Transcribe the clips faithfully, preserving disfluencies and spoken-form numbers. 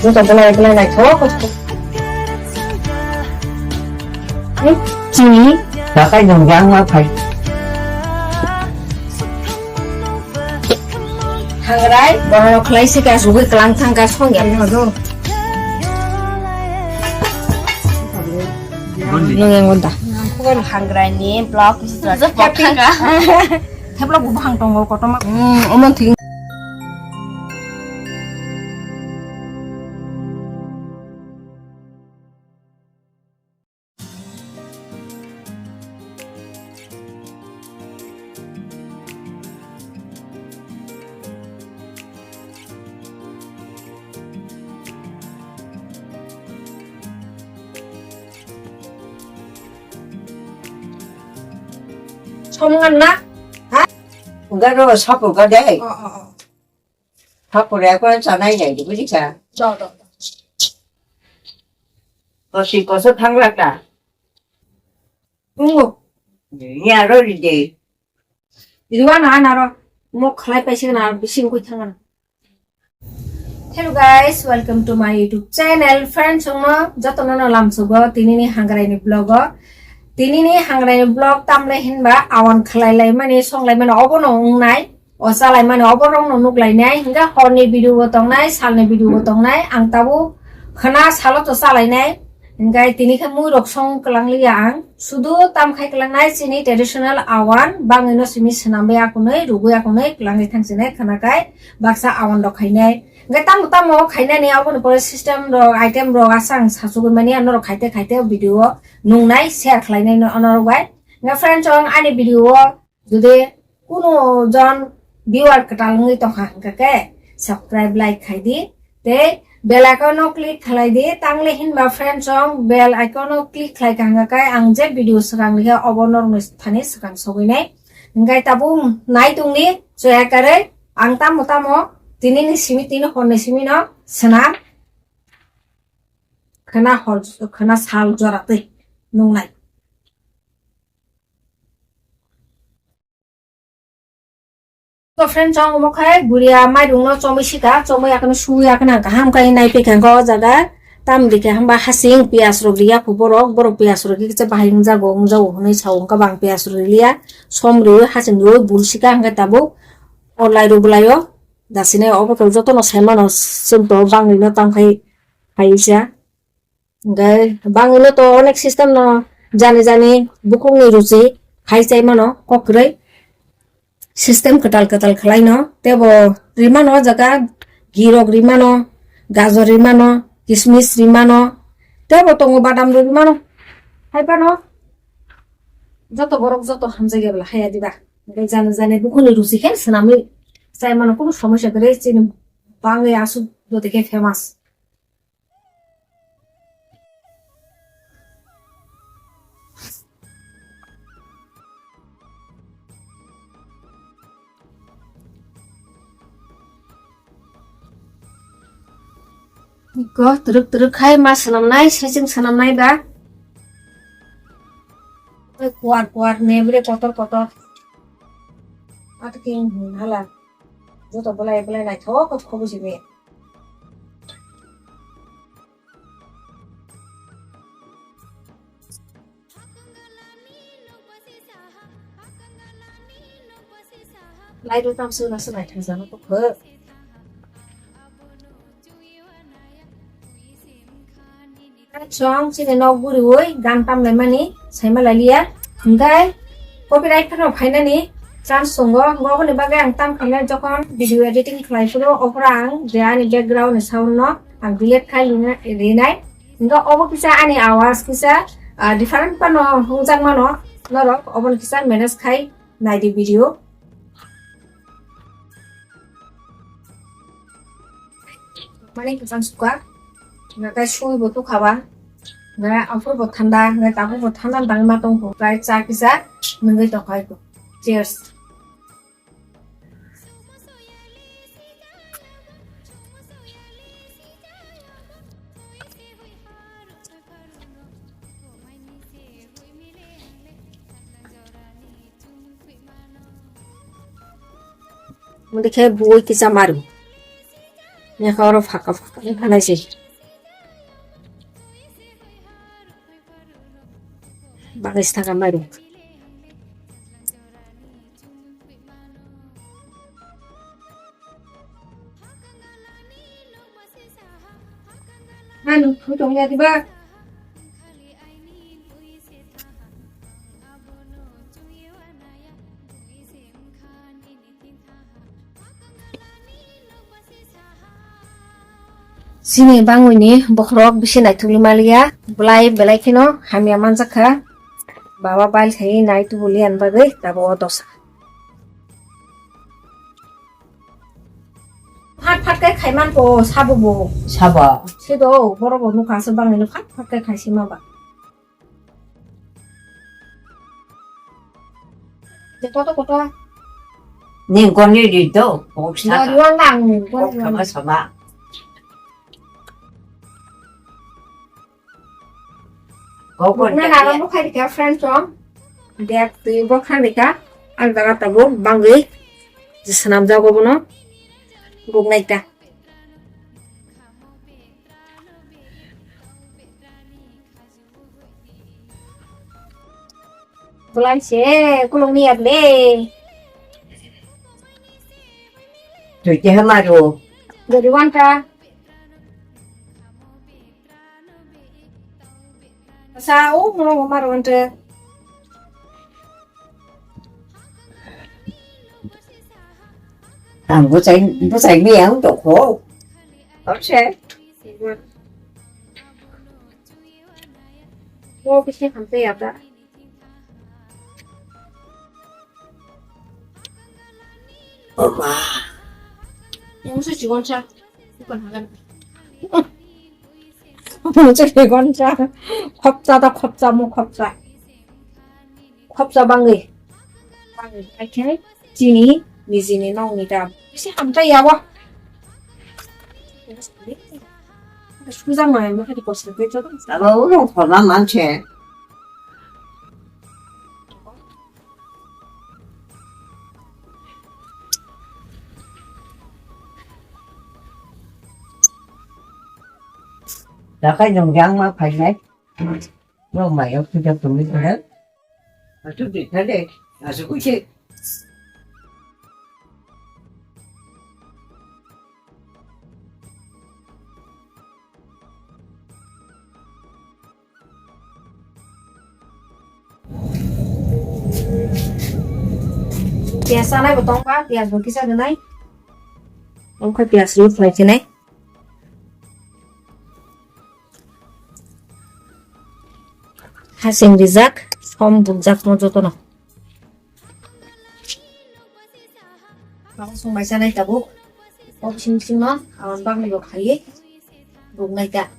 Joto belai belai naithok. Hai, chini. Dakai nung yang ma phai. Hangrai, bono khlai se ka sugui klang thang ka song ya no do. Nung yang wanda. Hangrai ni blog. Theplo buphang tongo kotorma. Hmm, omo thik. Som ngan na? Ha? Enggak, no, sapu ka deh. Oh, oh, oh. Sapu re, aku yang sana ini, itu sih kan. Jauh, jauh, jauh. Kosi koso thang lata. Tunggu. Ini aro di deh. Idu ana ana ro. Mo khlai paisi na bising koi thang. Hello guys, welcome to my YouTube channel. Friends, chwngno jotono no lamsugo tinini hangrai ni vlog o. Tinini hangrai ni vlog tamle hinba awan khlai lai mani, song lai mani, obo no wngnai, o cha lai mani, obo rok no nuk lai nai. Hinga hor ni video bo tong nai, sal ni video bo tong nai. Ang tabuk khwna salo to cha lai nai. Hinga tini khe mui rok song kwlang liya ang. Sudu tam khai kwlang nai chini traditional awan, bangwi no simi swnam bai akunui, rugui akunui, kwlangwi thang chinai khwna kai. Baksa awan rok khainai. Hingke tamo tamo khainani aboni pore system rok, item rok asang sachugwi mani, norok khaite khaite video o nungnai, share khlainai no, norok bai. Hingke friends, ang ani video o jodi kuno jon viewer kwtal wngwi tongkha hingke ke subscribe, like khai di, tei bell icon o click khlai di, tangle hinba friends, ang bell icon o click khlai kha hingke ke ang je video swkang rikha obo norokni thani swkang sogwi nai. Hingke tabuk nai tongdi, choya karwi. Ang tamo tamo tinini simi, tini horni simi no swnam khwna hor, khwna sal jora twi nungnai. To friend, chong omo khai guria mairung no chomwi sika, chomwi akheno suwi akheno kaham khai nai pekha o jaga. Tam dikhe hamba hasing piyas rok riya phu borok, borok piyas rok kisa bahai wngjago, wngjago hwnwi sao, wngkha bang piyas rok riya, som riwi hasing riwi bul sika hwnkhe tabuk o lai rok bwlai o. Dasinai obo to jotono sai mano, chwng to bangwi no tang khai, khai sa. Hwnkhe bangwi no to onek system no jani jani bukhukni ruchi khai chai mano kok kwrwi. System kwtal kwtal khlai no, tebo rimano o jaga girok rimano, gajor rimano, kismis rimano, tebo tongo badam rok rimano. Hai phano joto borok joto hamjak ya bwla haya diba. Hwnkhe jani jani bukhukni ruchi khe swnamwi chai mano, kunu somosya kwrwi chini bangwi aswk jotoi khe famous. Iko twrwk twrwk khai ma swnamnai, saichung swnamnai ba. Oi kuar kuar nebre kotor kotor. Ata king hala. Joto belai belai naithok kok khobo simi. Lai rw tam suna suna thang jana kok khe. Chwng chini nok guriwi gan tamlaimani saima lailiya. Hwnkhe copyright phano phainani chance tongo. Hwnkhe oboni bagwi ang tam khainai, jokhon video editing khlai phuru, ophuru ang je ani background ni sound no ang delete khai rina-, rinai. Hwnkhe obo kisa ani awaz kisa, ah, different phano wngjak mano norok, oboni kisa manage khai naidi video. Mani kwchang suka. Nga kai sui bo tukha ba. Nga aphuru bo thanda, nga tabuk bo thanda dang ma tong kho. Kai cha kisa nungwi tong khai kho. Cheers. Mudi khe bui kisa maru. Eko oro phaka phaka wngkha nai se. Bagwi saka mairum. Manu, hutong ya diba? Chini bangwini bokhorok bisi naithokli maliya, belai belai kheno hamya manjakha. Baba bail khai nai tubu liyan bagwi tabuk o dosa. Phat phat khe khaiman ko sabo bo. Sabo. Sedo borok bo nukha se bangwino phat phat khe khaisima ba. Koto koto. Ni goni ri do, kok sa. Goni wang lang, goni wang. Kok sama sama. Kok na nara mo khai ka friend song. Dia tu bo khai ka. Ang daga tabo bangwi. Jisanam jago bono. Gok nai ta. Bulan se kulung ni able. Tui te hamaro. Jadi wanta. Sa o mo mo maro wanta. Ang bwsai bwsai miyang tongkho. Ose. Bo bisi hamte yada. Oma. Yang se chigon cha. Bukan hagan. Mo se chigon cha. Khopsa ta khopsa mo khopsa. Khopsa bangwi. Bangwi khai khai chini nijini nongni dam. Bisi hamtai yawa. Sujak nai mo khai kosto khe joto. Abo uno khorma manse. Dakai nong yang ma phainai. Nong mai ok sujak tumi khana. Achu di thale, achu kuche. Piyaj sanai bo tongba, piyaj bo kisa rwnai. Omo khe piyaj rw phlai khe nai. Hasing rijak, som bukjak mo jotono. Baba song mai chanai tabuk. O bising bising no, awan bangni bo khaiwi. Buk nai ta.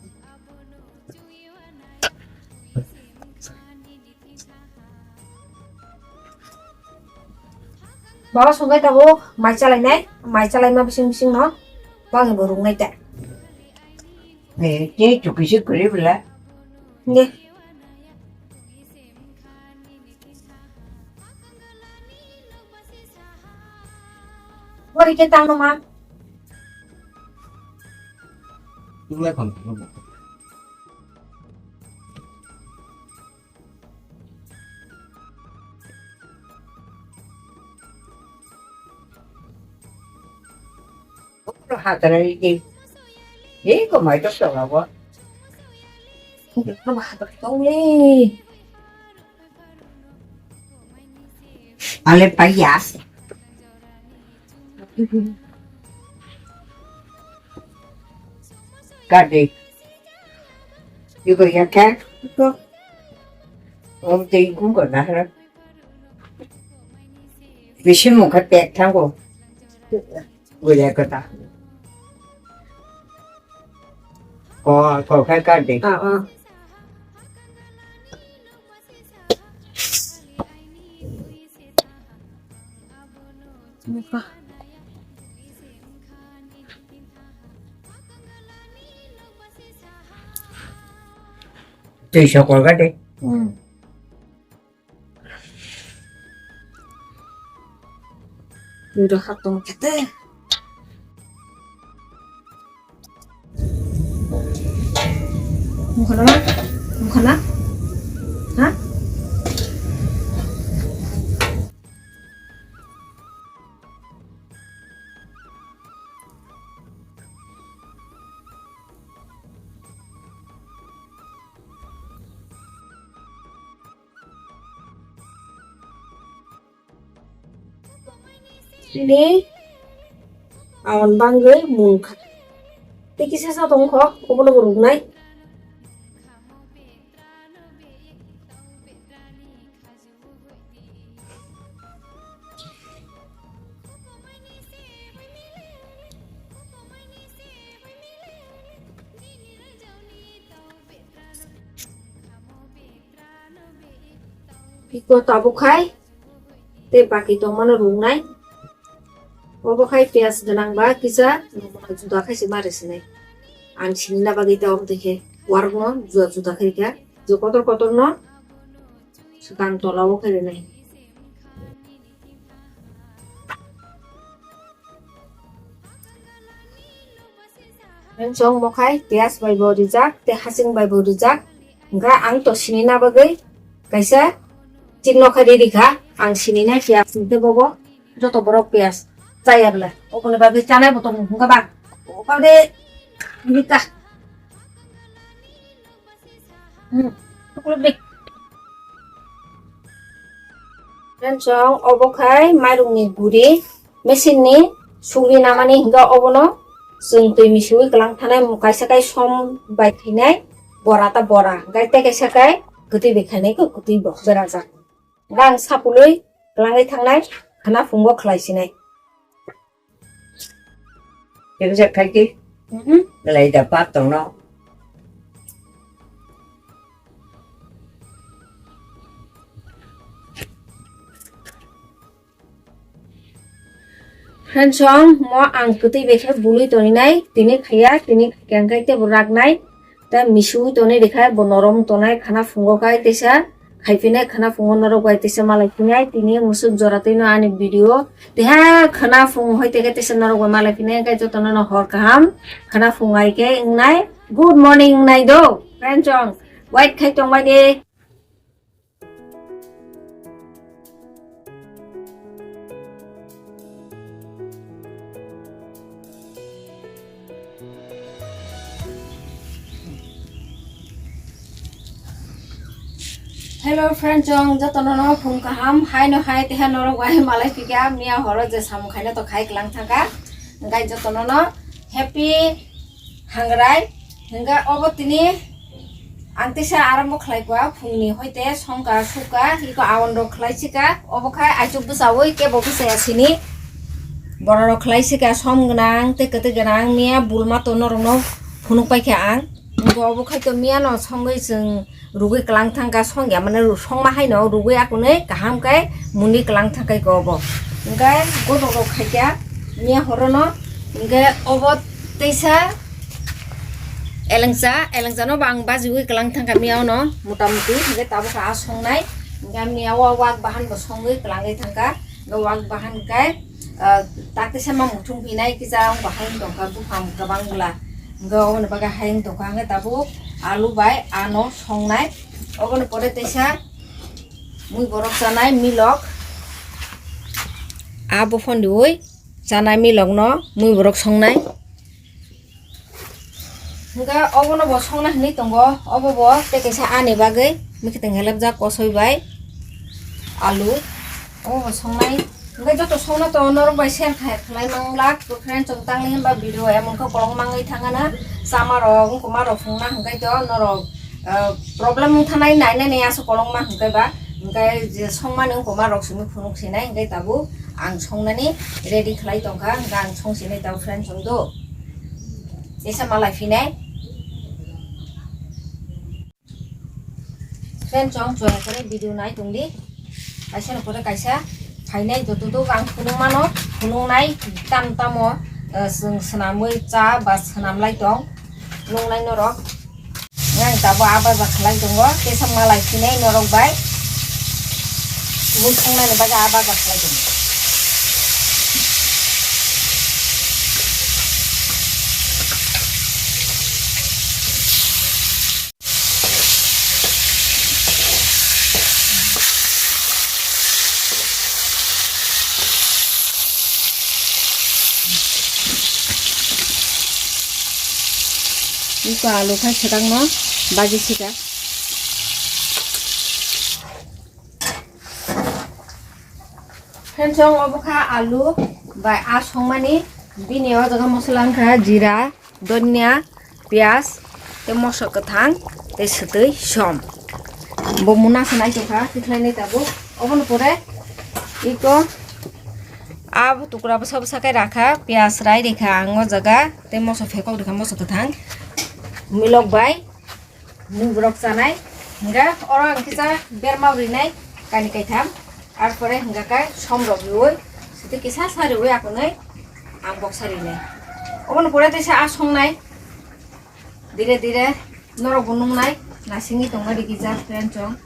Baba song kai tabuk, mai chalai nai, mai chalai ma bising bising no. Bangni bo ruk nai ta. Eh, te chukisi kuri bela. Ne. Bori ke tang ma. Tulai kon. Ulo hatara ri. Ei ko mai tok tok abo. Ulo hatara tong le. Ale payas. Kade. Yugo ya kek. Om te yugo na hara. Bisi mukha pek thango. Wala kata. Ko, ko khai kar de. Ah, ah. Tei sokol kar de. Hmm. Twi rok hap tongo khe tei. Mukha na ma? Mukha na? Ha? Tini awan bangwi mung kha. Tei kisa sa tong kho, obono bo ruknai. Iko tabuk khai tei baki tongmano ruknai. Obo khai piyaj gwnang ba kisa juda khai se mari sinai. Ang sini na bagwi ta omo tei khe warok no juda juda khai kha. Je kotor kotor no swkang tola o khai rinai. Rensong mokhai piyas bai bo rijak, tei hasing bai bo rijak. Hingkha ang to sini na bagwi kaisa chikno khe riri kha. Ang sini nai piyas ni tei bobo joto borok piyas chaya bwle. Oboni bagwi chanai bo tongo hingkha ba. Obade nika. Hmm. Tukluk di. Rensong obo khai mairungni guri. Machine ni sugri namani hingkha obono chwng twi misiwi kwlang thanai, kaisa kai som bai khainai bora ta bora, hingkha tei kaisa kai kwtwi bai khainai khe kwtwi bo berajak. Hingkha ang sapului kwlangwi thangnai, khana phungo khlai sinai. Kebsa khai ki? Mhm. Belai da pa tongno. Rensong mo ang kwtwi bai khe bului toni nai, tini khaiya, tini khaikha hingkhe tebo raknai, ta misiui toni rikha, bo norom tonai khana phungo khai teisa, khaiphinai khana phungo norok bai teisa malai phinai, tini musuk jora twino ani video, teha khana phung hoi teke teisa norok bai malai phinai, hingkhe jotono no hor kaham, khana phung hai khe wngnai, good morning wngnai do, Rensong, wait khai tongbai de. Hello friend, chwng jotono no phung kaham, hai no hai teha norok bai malai phikha, miya horo je samung khaina to khai klang thangkha, hingkhe jotono no happy hangrai. Hingkhe obo tini ang teisa arambo khlai kha, phungni hoite songkha sukha, iko awan rok khlai sika, obo khai aichuk bwchaui kebo bwchaya sini. Borok rok khlai sika som gwnang tei kwtwi gwnang, miya bulma to norok no phunuk paikha ang. Hingkhe obo khai to miya no songwi chwng rugwi klang thangkha, songya mane songma haino rugwi akunwi kaham khe mundi klang thangkha iko obo. Hingkhe godok rok khaikha miya horono, hingkhe obo teisa elengsa, elengsa no bo ang bajiwi klang thangkha miya ono mota moti, hingkhe tabuk kha a songnai, hingkhe miya o wak bahan bo songwi kwlangwi thangkha, hingkhe wak bahan khe, ah, tak teisa ma muthung phinai kisa wng bo hayung tongkha buphang kwbang bwla, hingkhe oboni bagwi hayung tongkha, hingkhe tabuk alu bai ano songnai, oboni pore teisa mui borok chanai milok, a buphang diwi chanai milok no mui borok songnai. Hingkhe obono bo songna hinwi tongo, obo bo tei kaisa ani bagwi mwkhwtwng helapjak kosoi bai alu, obo bo songnai. Hingkhe joto songna to norok bai share khai, khlai manglak, to friend chwng tangni hinba video emon khe kolok mangwi thangana, chama rok wngkoma rok phungna hingkhe to norok, ah, problem wng thanai nainani aswk kolokma hingkhe ba, hingkhe je songmani wngkoma rok simi phunuk sinai hingkhe tabuk ang songnani ready khlai tongkha, hingkhe ang song sinai tabuk friend chwng do. Tesa malai phinai. Friend chong choya kore video nai tongdi. Kaisa no kore kaisa phainai joto to ang phunuk mano, phunuk nai tam tamo, eh, chwng swnamwi cha ba swnam lai tong. Nung nai norok. Nang tabo a baja khlai tongo, tesa malai phinai norok bai. Subui thangnaini bagwi a baja khlai tongo. Iko alu kha swkang no baji sika. Friends, chwng obo kha alu bai a songmani, bini o jaga mosola wngkha jira, donya, piyaj, tei moso kwthang, tei swtwi som. Bo muna se naitokha, tikhlainai tabuk. Oboni pore iko a tukra bwsa bwsa khe rakha, piyaj rai rikha ang o jaga, tei moso phekok rikha, moso kwthang, milok bai. Muiborok chanai, hingga oro ang kisa berma rinai, kani kaitham, ar pore hingga kai somrok riui, siti kisa sa riui akunui ang boksa rinai. Oboni pore teisa a songnai, dire dire norok bo nungnai, nasingni tongma rikijak friend chong.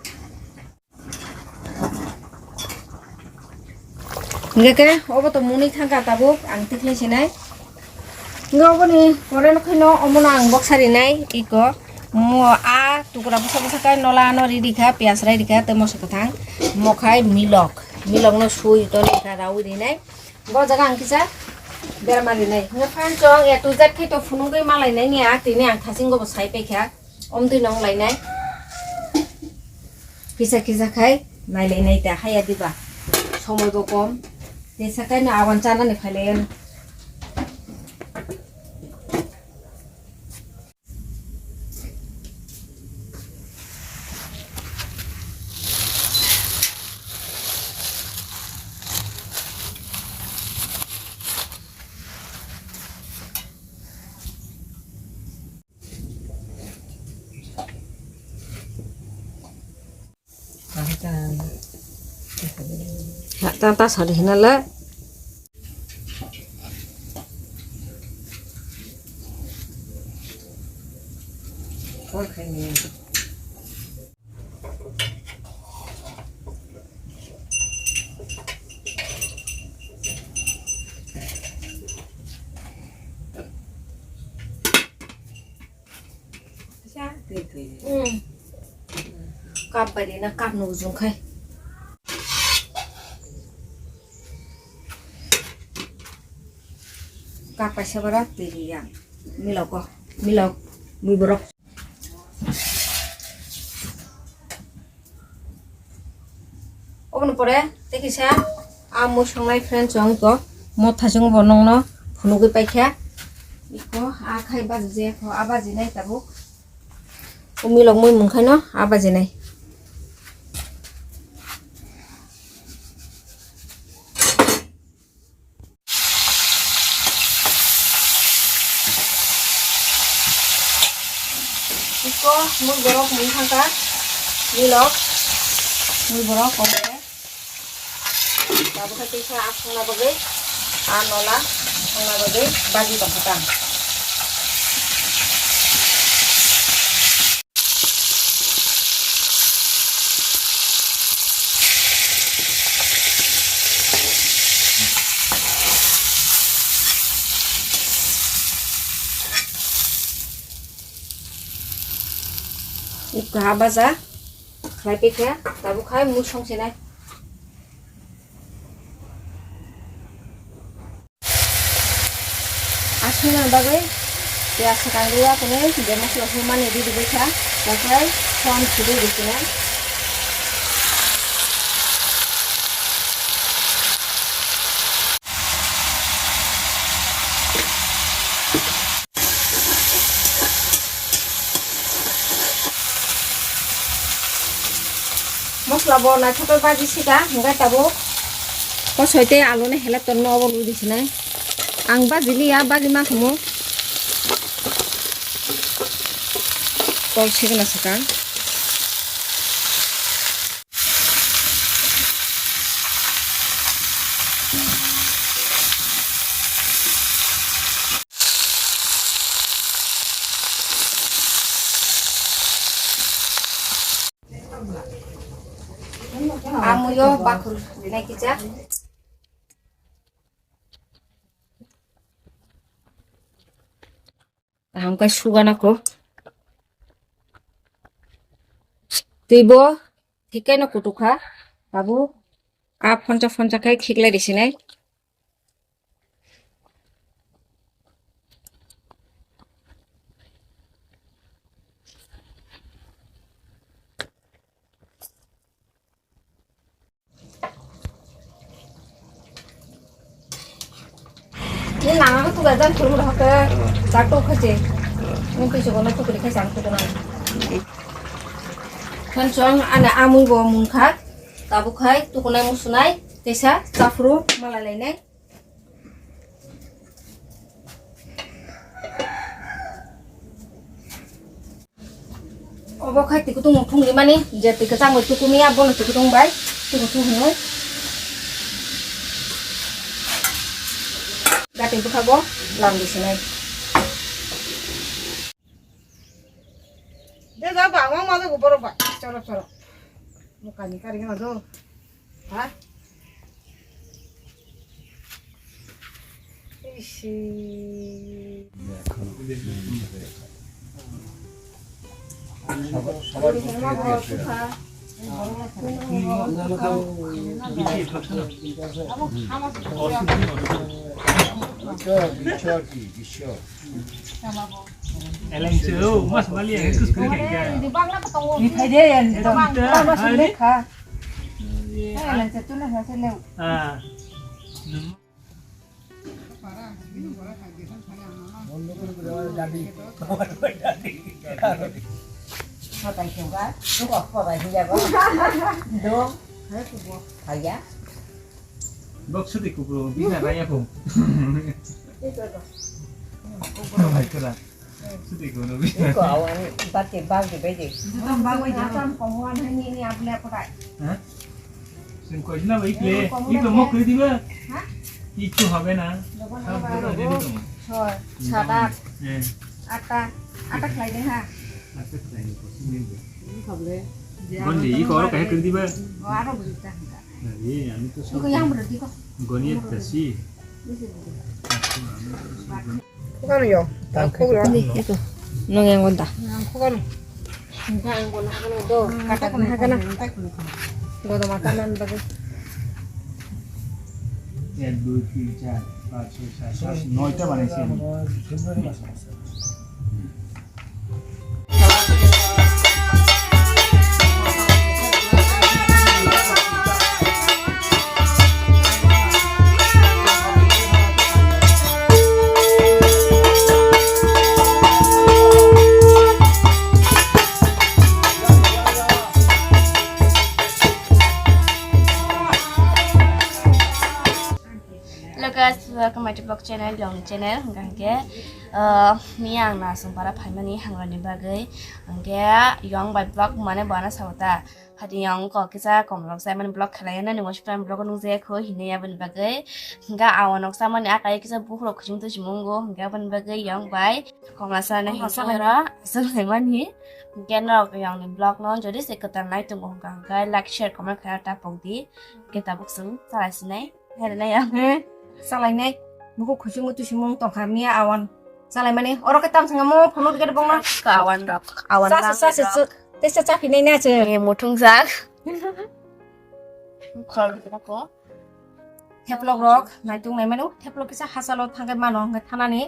Hingke ke obo to muni thangka tabuk ang tikhlai sinai. Hingke oboni pore no khaino omono ang boksa rinai iko. Mo a tukra bwsa bwsa khe nola ano ri rikha, piyaj rai rikha, tei moso kwthang, mo khai milok. Milok no sui to rikha, raui rinai. Bo jaga ang kisa berma rinai. Hingke phan chong A to Z khe to phunugwi malainai ni a, tini ang thasing go bo sai paikha. Omtwi nong lainai. Kisa kisa khai nai lainai ta haya diba. Somoi bo kom. Tesa kai no awan chana ni phai lai. Tang ta sari hinale. Kap bai rina kap no ujung khai. Kap kaisa bara twi ri ya. Milok o. Milok. Muiborok. Oboni pore tei kisa a mui songnai friends chong ko motha chong bo nongno phunugwi paikha. Iko a khai baji je kho a baji nai tabuk. O milok mui mung khaino a baji nai. Iko mui borok mung thangkha, milok mui borok kok khe. Tabukhe teisa a songna bagwi, a nola songna bagwi baji tongkha ta. Kaha baja khlai paikha, tabuk hai mui song sinai. Aswknani bagwi piyaj swkang rwya kwnwi je masala humani ridi bwkha, tei phai phone sidi rwkhe. Masala bo naithok khe baji sika, hwnkhe tabuk kosoi tei alu no helai tonno obo nugwi sinai. Ang baji liya, baji ma khumu. Kol signa swkang. Amuyo bakhur rinai kisa. Kaham khe sugana kho. Twibo thikheno kutukha. Abo a phoncha phoncha khe khiklai risinai. Nang ang tu gajan thum dah ke. Jatuh khaje. Mungkin sekolah tu kiri khaje ang tu kenal. Kan chong ana amui bo mungkha. Tabuk khai tukunai musunai. Tesa chafru malai lainai. Obo khai twi kutung mung thung rimani, je twi kwchang bai tuku miya, bono twi kutung bai tuku thung hwnwi. Gati bwkhago lam di sinai. De da ba, ma ma do borok ba, chorop chorop. Mo kani kari gana do. Ha? Ishi. Eleng se, oh, mas bali ya, kus kuri kaya. Ni thai de yan, tong tong mas le kha. Eleng se tu na se le. Ah. Bok suti kubro, bisa raya pun. Hai kala. Suti kubro, bisa. Iko awan bati bagi bagi. Tam bagi jam kongwan hani ni abla kotai. Hah? Sen koi na bai kle. Iko mo kri diba? Hah? Kichu hobe na. Sab bura ready to. Choi, sat, at. Eh. Atta, atta khlai de ha. Atta khlai ni kosi ni. Bondi, iko oro kahai kri diba? O, aro bujita hanga. Ye, ami to sab. Iko yang berarti kok. Goni tasi. Bukan yo. Tangkuk yo. Ni, ito. Nung yang konta. Nang bukan. Enggak, yang kono kono do. Kata kono kono. Godo makanan bagus. এক দুই তিন চার পাঁচ ছয় সাত আট নয়টা বানাইছি আমি। Hello guys, welcome back to vlog channel, Yong channel. Hingke, uh, miya ang Narsongpara phaimani hangrani bagwi. Hingke, Yong bai vlog mane buana sabota. Hadi Yong ko kisa komlok sai mani vlog khelai nani mo sipran vlog nung je kho hine ya bani bagwi. Hingke awo nok samani akai kisa bukhro khujung tu simungo. Hingke bani bagwi Yong bai komla sa nai hingke ro asal hai mani. Hingke nok Yong ni vlog no jodi se kwtal nai tongo hingke like, share, comment khlai ta pokdi. Hingke tabuk sung salai sinai. Hernai ang. Salainai. Buku khusi mutu simung tongkha miya awan. Salaimani oro ke tam sanga mo phone ke bongna. Ka awan rok. Awan sa sa sa. Tesa cha phinai na che. Ni muthung sa. Khol ko. Theplok rok naitung nai manu theplok kisa hasalo thangke mano hingke thanani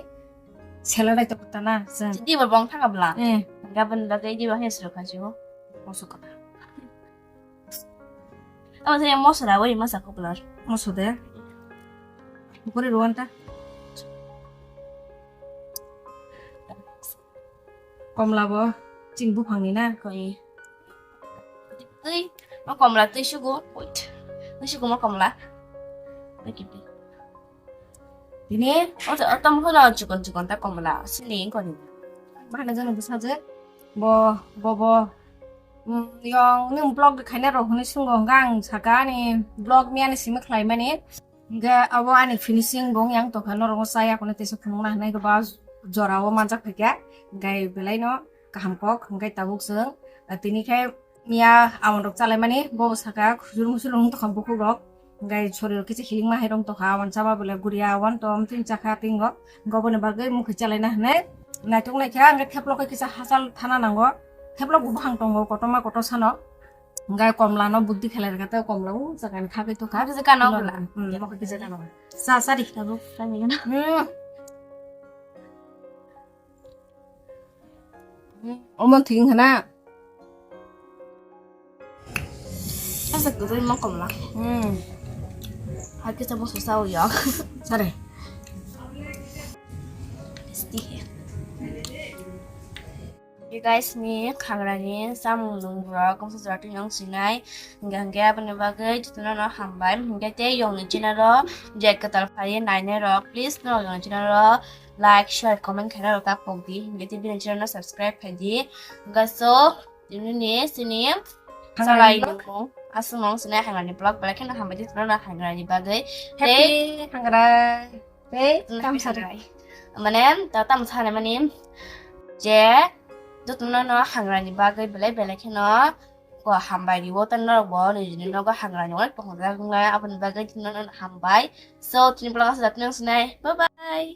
sela dai to tana. Di bo bong thanga bla. Eh. Gabon da dai di bo hes ro khaji ho. Oso kata. Amo saya moso da wari masa koplar. Moso de. Bukuri ruwan ta. Komla bo ching buphang ni na. Koi. Tui, ma komla tui sugu. Wait. Tui sugu ma komla. Lagi bi. Ini, oh, oh, tam hono chukon chukon ta komla. Sini koni. Bahana jano busaje. Bo, bo, bo. Mm, yong nung vlog de khaina rok hwnwi sungo hwnkha ang saka ani vlog miyani simi khlaimani. Hwnkhe abo ani finishing bo wng yang tongkha norok chaya kono tesa phunukna hwnwi ba jorao manjak phaikha. Hwnkhe belai no kaham kok hwnkhe tabuk chwng tini khe miya awan rok chalaimani bo saka khujur musur wng tongkha bukhuk rok. Hwnkhe sorir kisa hilikma hai rok tongkha, awan chama bole guriya awan tom tin chakha tingo. Hwnkhe oboni bagwi mukhwi chalaina hwnwi naitok naikha, hwnkhe theplok khe kisa hachal thana nango. Theplok bo buphang tongo kotorma kotor sano. Hwnkhe komla no buddi khelai rwkha tei komla o jaga ni khagwi tongkha. Kisa kano bwla. Hmm, mokhe kisa kano. Sa, sa di. Tabuk kani gana. Hmm. Omo thwng hana. Asa kwrwi ma komla. Hmm. Hakhe tamo sosa o yok. Sare. Hey guys, ni khangrani samung nung rok kongsa jora twi nong sinai. Hingga hingga aboni bagwi jotono no hambai. Hingga te yong ni channel ro je kwtal phai nainai rok, please no yong ni channel ro like, share, comment khaina rok ta pok di. Hingga te bini channel no subscribe khai di. Hingga so ini ni sini salai nung asung nong sinai hangrani vlog belai kheno hambai di jotono no hangrani bagwi. Happy hangrai. Tei tamsa rai. Mane ta tamsa ne mani je jotono no hangrani bagwi belai belai kheno ko hambai riwo ta norok bo nijini nogo hangrani onek tongthokjak wngnai aboni bagwi jotono no hambai. So tini vlog aswk jatino sinai. Bye bye.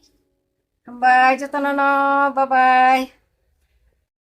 Hambai jotono no. Bye bye.